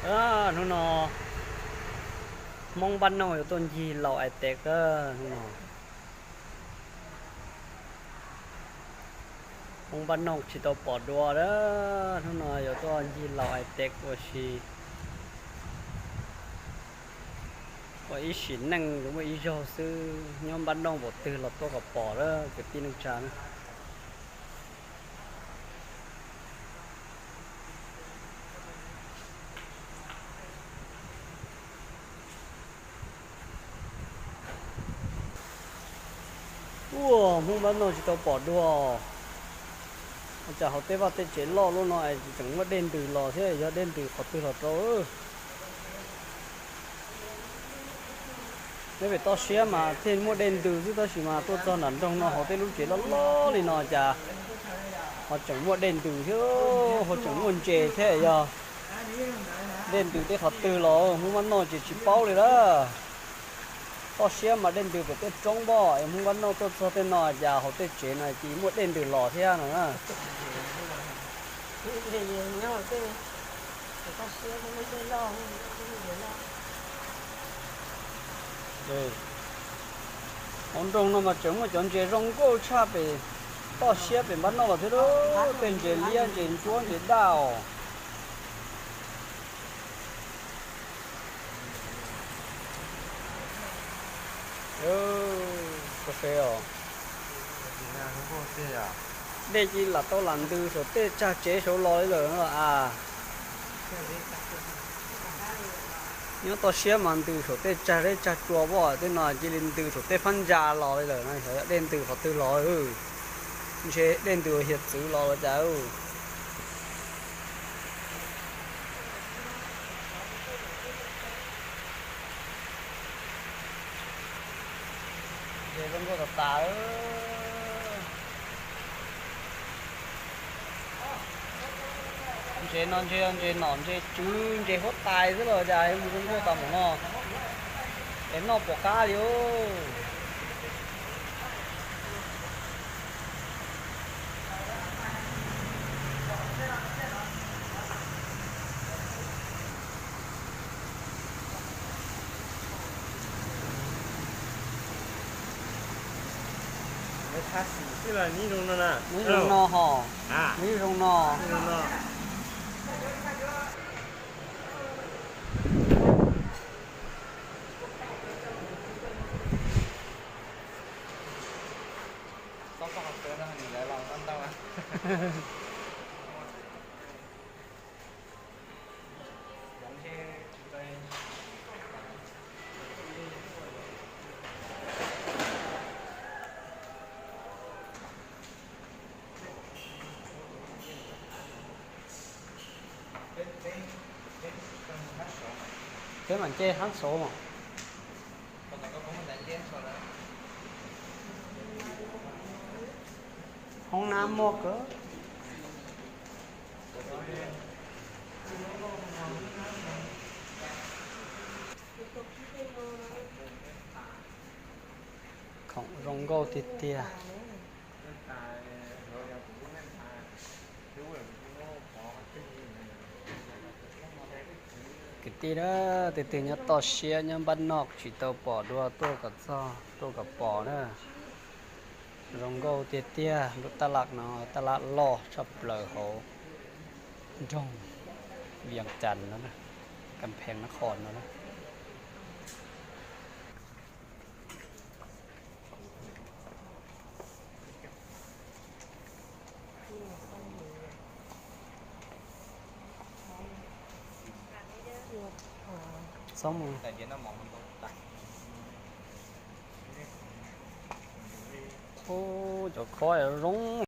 Hnub no Hmoob Npab Nauj yuav tuaj ncig laus Ais Tev hnub no. Hmoob Npab Nauj tsis tau pom dua a, hnub no yuav tuaj ncig laus Ais Tev ua si, ua ib sim neej yuav muaj ib zaug xwb, nyob Npab Nauj npaum twg los tuaj kom pom a kwv tij neej tsa na. Ua, Hmoob Npab Nauj tsis tau pom dua. Ua cas hauv tej vaj tej tsev loj lub no es tseem muaj dej ntws los thiab, yog dej ntws qhov twg los rau? Nyob pem toj siab mas thiaj muaj dej ntws xwb, tab sis mas tuaj txog nram nroog no hauv tej lub tsev loj loj li no cas ho tseem muaj dej ntws thiab, ho tseem muaj ntses thiab, yog dej ntws tej qhov twg los Hmoob Npab Nauj ces tsis paub li lawm. Toj siab mas dej ntws pem tej roob pom, es Hmoob Npab Nauj tuaj txog tej no cas hauv tej tsev no ces muaj dej ntws los thiab no na. Hauv nroog no mas tseem muaj cov ntses zoo nkauj tshaj pem toj siab pem Npab Nauj los thiab, tej ntses liab, ntses ntsuab, ntses daj os. Koj saib os, dej cia li lam tau lam ntws saum tej tsag tsev saud los li lawm no a. Nyob toj siab mas ntws saum tej tsag zeb tsag tsua pom, tej no cia li ntws saum tej phab ntsa los li lawm no, xyov yog dej ntws qhov twg los, ntshe dej ntws hiav txwv los los cas. Ntses zoo nkauj tas tas. Ntses no ntshe ntses nom ntses tswv ntses huab tais xwb los cas mus zoo nkauj tas npaum no. Es noj pom qab li. Nws zoo no ho. Nws zoo no. Peb mam nce hab saud mas. Hoob nab muaj kawg. Khoom zoo nkauj tiag tiag. Kwv tij na, tus twg nyob toj siab nyob npab noj tsis tau pom dua tuaj kom txog, tuaj kom pom na. Zoo nkauj tiag tiag, lub taj laj no, taj laj loj tshaj plaws hauv nroog Vias Cas no, Kas Phees Nab Qhos no. Txhob mus. Ub, cov khob zoo.